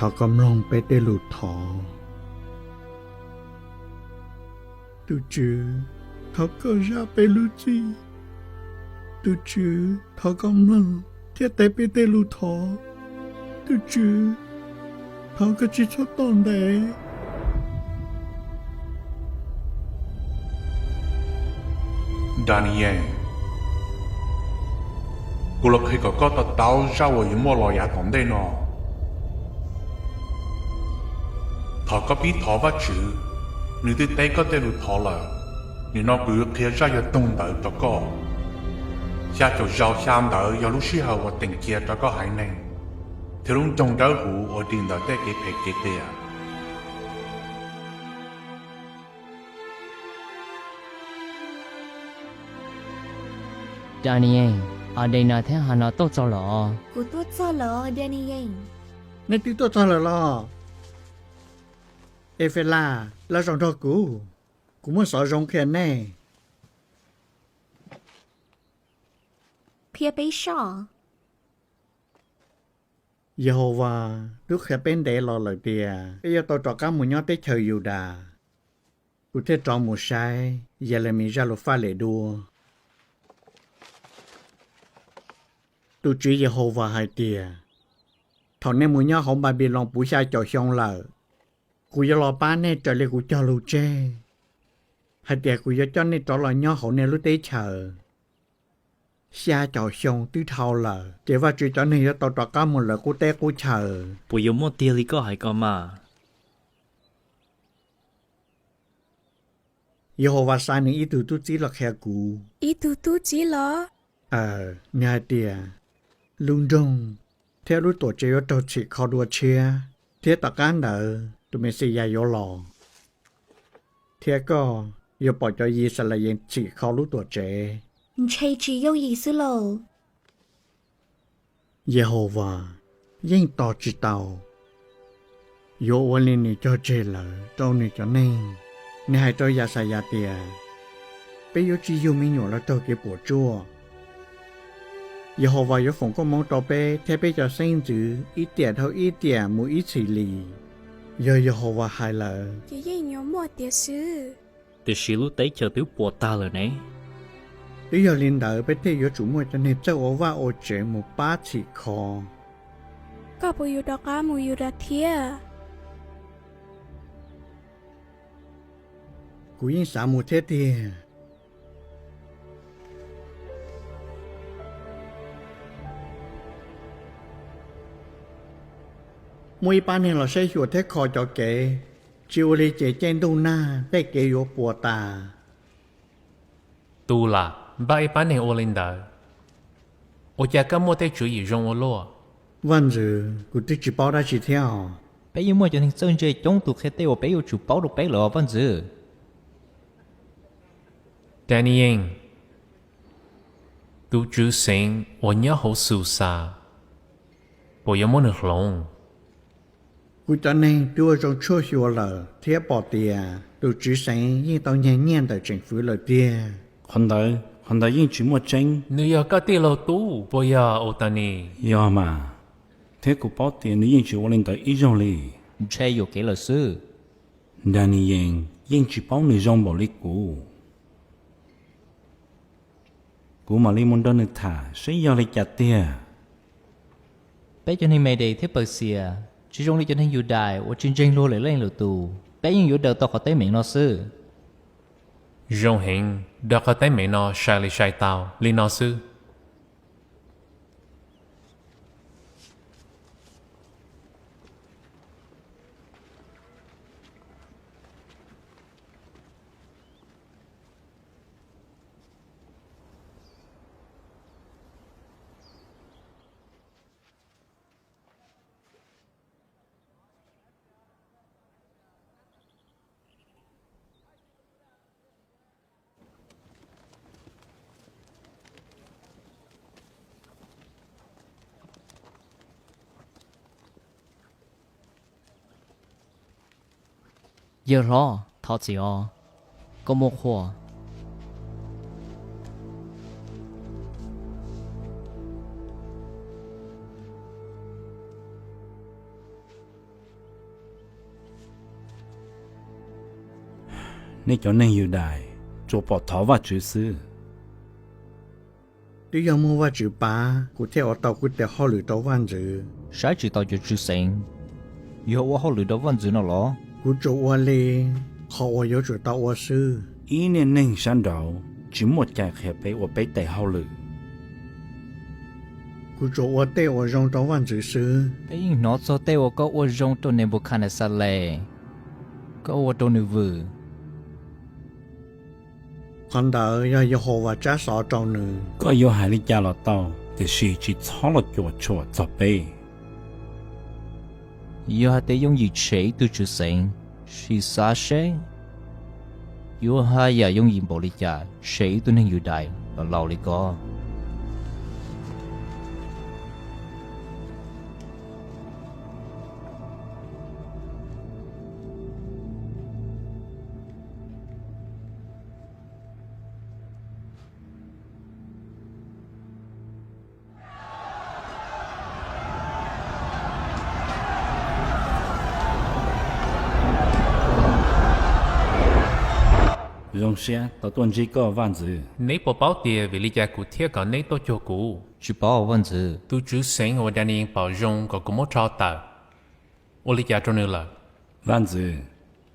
Thov koj mloog peb tej lus thov. Tus Tswv, thov koj zam peb lub txim. Tus Tswv, thov koj mloog thiab teb peb tej lus thov. Tus Tswv, thov koj tsis txhob tom ntej. Daniyees, kuv los qhia kom koj to taub zaj uas yuav muaj los yav tom ntej no. Thov koj pib thov Vajtswv, nws twb teb koj tej lus thov lawm. Nim no kuv yuav qhia zaj yuav toog ntawd rau koj. Xya caum zaus xya ntawd yog lub sij hawm uas teem cia rau koj haiv neeg thiab lub nroog dawb huv uas dim ntawm tej kev phem kev qias. Daniyees, Adenas thiab Hanas tuaj txog lawm os. Kuv tuaj txog lawm os, Daniyees. Nej twb tuaj txog lawm los? Efelas, los zaum nrog kuv, kuv muaj xov zoo qhia nej. Qhia peb soj. Yehauvas twb qhia peb ntev los lawm tias peb yuav tau rov qab mus nyob teb chaws Yudas. Kuv thiaj rov mus saib Yelemis zaj lus faj lem dua. Tus Tswv Yehauvas hais tias, thaum nej mus nyob hauv Npanpiloos puv xya caum xyoo lawm, kuv yuav los pab nej raws li kuv cog lus tseg, hais tias kuv yuav coj nej rov los nyob hauv nej lub teb chaws. Xya caum xyoo twb dhau lawm, ces Vajtswv cov neeg yuav tau rov qab mus lawv qub teb qub chaw. Puas yuav muaj tiag li koj hais ko mas? Yehauvas xa nws ib tug tub txib los qhia kuv. Ib tug tub txib los? Aws, nws hais tias, lub nroog thiab lub tuam tsev yuav raug txhim kho dua tshiab, thiab tom qab ntawd tus Mexiyas yuav los, thiab koj yuav pom cov Yixalayees txhim kho lub tuam tsev. Ntshe tsis yooj yim xwb lauj. Yehauvas yeej tos tsis tau, yuav ua li nws cog tseg lawm rau nws cov neeg. Nws hais rau Yaxayas tias, peb yuav tsis yug me nyuam los raug kev puas tsuaj. Yehauvas yuav foom koob hmoov rau peb thiab peb cov xeeb ntxwv ib tiam dhau ib tiam mus ib txhis li. Yog Yehauvas hais lawm, ces yeej yuav muaj tiag xwb. Tiam sis lub teb chaws twb puas tag lawm ne. Twb yog li ntawd peb thiaj yuav tsum muaj cov neeg txawj ua vaj ua tsev mus pab txhim kho. Koj puas yuav rov qab mus Yudas thiab? Kuv yeej xav mus thiab tiag. Muaj ib pab neeg los saib xyuas thiab kho cov kev, tsis ua li ces caij ntuj nag tej kev yuav puas tas. Tus lam npaj ib pab neeg ua li ntawd, ua cas koj muaj tej tswv yim zoo ua luaj? Vaj ntxwv, kuv twb tsis paub dab tsi thiab os. Peb yeej muaj cov neeg txawj ntse coob tus qhia tej uas peb yuav tsum paub rau peb lawm os vaj ntxwv. Daniyees, tus tswv xeev uas nyob hauv Xuxas, puas yuav muab nws hloov? Kuv cov neeg twb ua zoo tshuaj xyuas lawm thiab pom tias tus tswv xeev yeej tau nyiag nyiaj ntawm tseem fwv lawm tiag. Qhov ntawd, qhov ntawd yeej tsis muaj tseeb. Nws yog koj tij laug tub puas yog, Utanis? Yog mas, thiab kuv paub tias nws yeej tsis ua li ntawd ib zaug li. Ntshe yuam kev lawm xwb. Daniyees yeej tsis paub nws zoo npaum li kuv. Kuv mam li mus nrog nws tham saib yog li cas tiag. Peb cov neeg Medes thiab Pawxias tsis zoo li cov neeg Yudais uas tsis ntseeg luag lwm leej lwm tus. Peb yeej yuav daws tau qhov teeb meem no xwb. Zoo heev, daws qhov teeb meem no sai li sai tau li no xwb. Yawg hlob, thov txim os, koj muaj qhuas. Nej cov neeg Yudais tsuas pom thov Vajtswv xwb. Twb yog muaj Vajtswv pab, kuv thiaj ua tau kuv tes hauj lwm rau vaj ntxwv. Saib tsis taus cov tswv xeev, yog ua hauj lwm rau vaj ntxwv no los? Kuv tsuas ua li qhov uas yuav tsum tau ua xwb. Ib niaj neeg sab nraud tsis muaj cai qhia peb ua peb tes hauj lwm. Kuv tsuas ua tej uas zoo rau vaj ntxwv xwb. Peb yeej hnov txog tej uas koj ua zoo rau Nenpukajnexales, koj ua rau nws vwm. Qhov ntawd yog Yehauvas tsab xov rau nws. Koj yuav hais li cas los tau, tiam sis tsis txhob los cuam tshuam txog peb. Yog hais tias yooj yim tshem ib tug tswv xeev, sim xav seb yuav haj yam yooj yim npaum li cas tshem ib tug neeg Yudais los laus li koj. Zoo siab tau tuaj ntsib koj, vaj ntxwv. Neb puas paub tias vim li cas kuv thiaj kom neb tuaj cuag kuv? Tsis paub, vaj ntxwv. Tus tswv xeev uas Daniyees pom zoo kom kuv muab rho tawm, ua li cas rau nws lawm? Vaj ntxwv,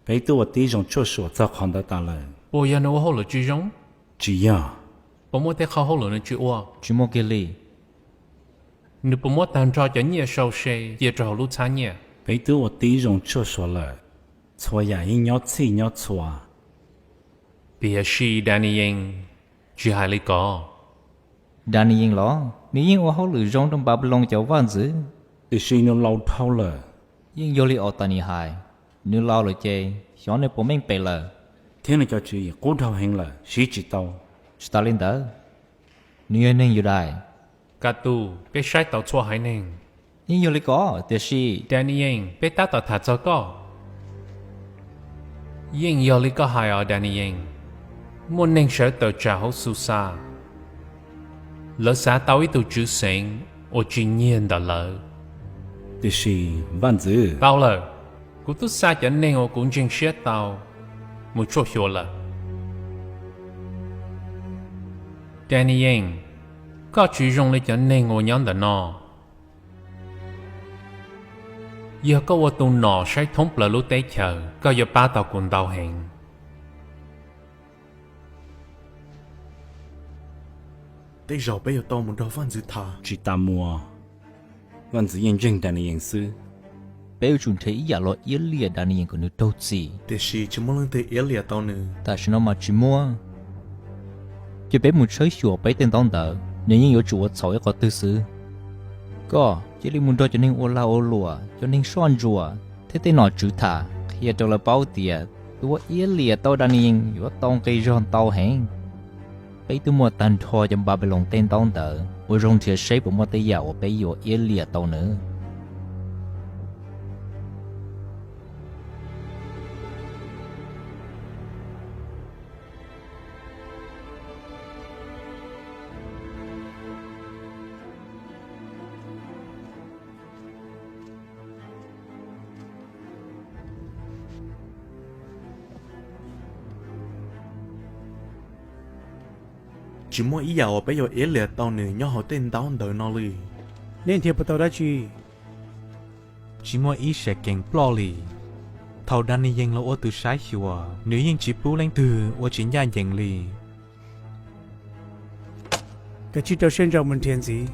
peb twb ua tib zoo tshuaj xuas txog qhov ntawd tas lawm. Puas yog nws ua hauj lwm tsis zoo? Tsis yog. Puas muaj tej qhov hauj lwm nws tsis ua? Tsis muaj kiag li. Nws puas muab tag nrho cov nyiaj sau se cia rau hauv lub txhab nyiaj? Peb twb ua tib zoo tshuaj xuas lawm, txhua yam yeej nyob txhij nyob txhua. Tiam sis Daniyees tsis hais li ko. Daniyees los nws yeej ua hauj lwm zoo rau Npanpiloos cov vaj ntxwv. Tiam sis nws laus dhau lawm. Yeej yog li Autanis hais, nws laus lawm ces xyov nws puas meej pem lawm. Thiab nws cov tswv yim qub dhau heev lawm, siv tsis tau. Tsis tas li ntawd, nws yog neeg Yudais. Ka tus, peb saib taus txhua haiv neeg. Yeej yog li ko, tiam sis Daniyees, peb tab tom tham txog koj. Yeej yog li koj hais os Daniyees, muaj neeg sawv tawm tsam hauv Xuxas, lawv xav tau ib tug tswv xeev uas tsis nyiag ntawm lawv. Tiam sis vaj ntxwv. Tau lawm, kuv twb xa cov neeg uas kuv ntseeg siab tau mus tshuaj xyuas lawm. Daniyees, koj tsis zoo li cov neeg uas nyob ntawm no. Yog koj ua tus nom saib thoob plaws lub teb chaws, koj yuav pab tau kuv ntau heev. Tej zaum peb yuav tau mus nrog vaj ntxwv tham. Tsis tas mus, vaj ntxwv yeej ntseeg Daniyees xwb. Peb yuav tsum nrhiav ib yam los iab liam Daniyees kom nws raug txim. Tiam sis tsis muaj leej twg iab liam tau nws. Tam sim no mas tsis muaj. Ces peb mus tshawb xyuas peb tej ntaub ntawv, nws yeej yuav tsum ua txhaum ib qhov twg xwb. Koj cia li mus nrog cov neeg ua lag ua luam, cov neeg soj ntsuam thiab tej nom tswv tham, qhia rau lawv paub tias tus uas iab liam tau Daniyees yuav tau nqi zog ntau heev. Peb twb muaj tag nrho cov Npanpiloos tej ntaub ntawv, ua zoo nrhiav seb puas muaj tej yam uas peb yuav iab liam tau nws. Tsis muaj ib yam uas peb yuav iab liam tau nws nyob hauv tej ntaub ntawv no li. Nej nrhiav puas tau dab tsi? Tsis muaj ib sekees ploj li. Thaum Daniyees los ua tus saib xyuas, nws yeej tsis pub leej twg ua tsis ncaj ncees li. Kav tsij rau siab ntso mus nrhiav ntxiv.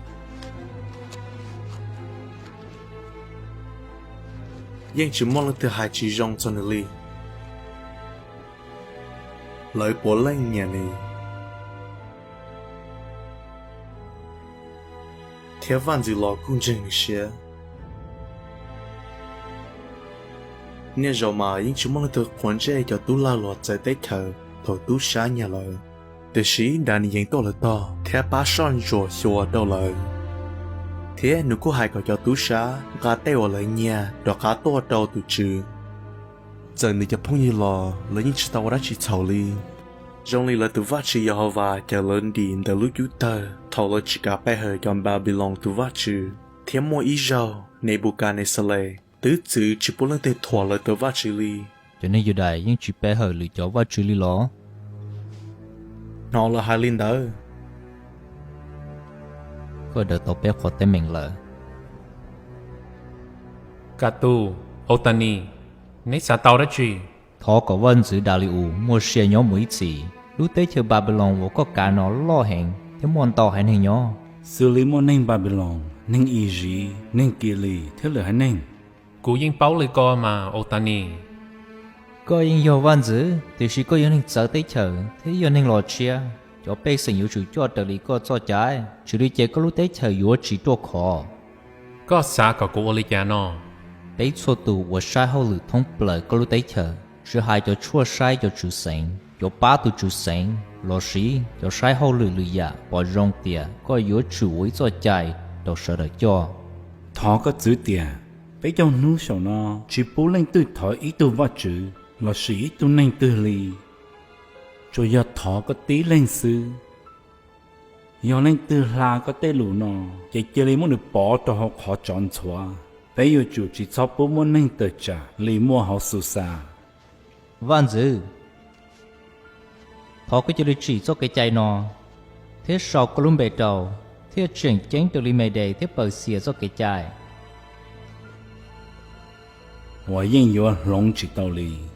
Yeej tsis muaj leej twg hais tsis zoo txog nws li. Lawv puav leej nyiam nws, thiab vaj ntxwv los kuj ntseeg nws siab. Niaj zaus mas yeej tsis muaj leej twg quav ntsej cov tub lag luam txawv teb chaws thaum tub sab nyiag lawv. Tiam sis Daniyees tuaj lawv tog thiab pab soj ntsuam xyuas rau lawv, thiab nws kuj hais kom cov tub sab nqa tej uas lawv nyiag rov qab tuaj rau tus Tswv. Txawm nws cov phooj ywg los lawv yeej tsis tau ua dab tsi txhaum li. Zoo li lawv tus Vajtswv Yehauvas cawm lawv dim ntawm lub cub tawg thaum lawv tsis kam pe hawm cov Npanpiloos tus vaj tswv. Thiab muaj ib zaug Nenpukajnexales twb txwv tsis pub leej twg thuam lawv tus Vajtswv li. Cov neeg Yudais yeej tsis pe hawm lwm cov vaj tswv li los? Hnov lawv hais li ntawd. Koj daws tau peb qhov teeb meem lawm. Ka tus, Autanis, neb xav tau dab tsi? Thov kom vaj ntxwv Dali-us muaj sia nyob mus ib txhis. Lub teb chaws Npanpiloos uas koj kav no loj heev thiab muaj ntau haiv neeg nyob, xws li muaj neeg Npanpiloos, neeg Iziv, neeg Kilis thiab lwm haiv neeg. Kuv yeej paub li ko mas Autanis. Koj yeej yog vaj ntxwv, tiam sis koj yog neeg txawv teb chaws thiab yog neeg los tshiab. Cov pej xeem yuav tsum coj raws li koj txoj cai, tsis li ces koj lub teb chaws yuav tsis ruaj khov. Koj xav kom kuv ua li cas no? Peb txhua tus uas saib hauj lwm thoob plaws koj lub teb chaws, tsis hais cov tshuaj saib cov tswv xeev, cov pab tus tswv xeev lossis cov saib hauj lwm lwm yam pom zoo tias koj yuav tsum ua ib txoj cai rau sawv daws coj. Thov koj txwv tias peb caug hnub saum no tsis pub leej twg thov ib tug vaj tswv lossis ib tug neeg twg li, tsuas yog thov koj tib leeg xwb. Yog leej twg hla koj tej lus no, ces cia li muab nws pov rau hauv qhov tsov ntxhuav. Peb yuav tsum tsis txhob pub muaj neeg tawm tsam li muaj hauv Xuxas. Vaj ntxwv, thov koj cia li tsim txoj kev cai no, thiab sau koj lub npe rau, thiaj tseem ceeb raws li Medes thiab Pawxias txoj kev cai. Uas yeej yuav hloov tsis tau li.